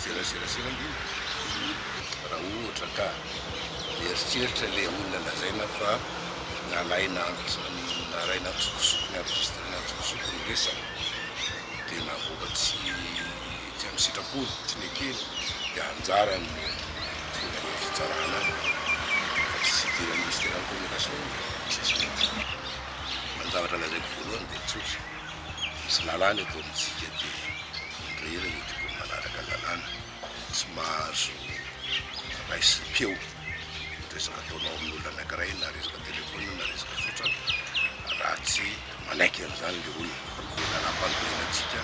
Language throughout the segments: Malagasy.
Ministeran'ny serasera indrindra. Raha ohatra ka mieritreritra ilay olona lazaina fa nalaina nalaina an-tsokosoko, ni-enregistrena an-tsokosoko ny resany dia navoaka tsy tsy amin'ny sitrapony, tsy nekeny dia anjarany no tonga any amin'ny fitsarana any fa tsisy idiran'ny Ministeran'ny communication io, tsisy mihitsy. Fa ny zavatra lazaiko voalohany dia tsotra, misy lalàna eto amintsika dia ny rehetra dia tokony manaraka lalàna, tsy mahazo raisim-peo ny resaka ataonao amin'olona anankiray na resaka téléphone na resaka tsotra raha tsy manaiky an'izany ilay olona. Ny lalàm-panorenantsika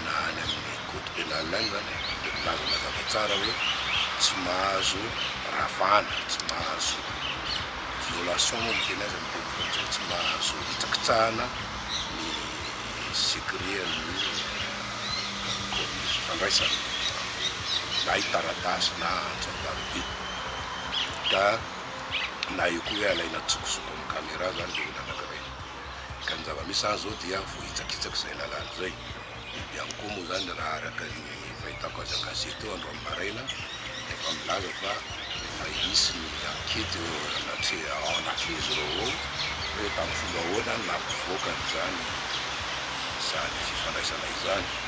na any amin'ny code pénal any izany dia milaza mazava tsara hoe tsy mahazo ravana, tsy mahazo violation moa miteny azy amin'ny teny frantsay, tsy mahazo hitsakitsahana ny secret an'ny fifandraisana na taratasy na antso an-taroby ka na eo koa hoe alaina an-tsokosoko amin'ny caméra izany ilay olona anankiray. Ka ny zava-misy izany izao dia voahitsakitsaka izay lalàna izay. Ny Bianco moa izany raha araka ny fahitako azy an-gazety eo androany maraina dia efa milaza fa efa hisy ny ankety eo anatreha ao anatin'izy ireo ao hoe tamin'ny fomba ahoana no nampivoaka an'izany izany fifandraisana izany.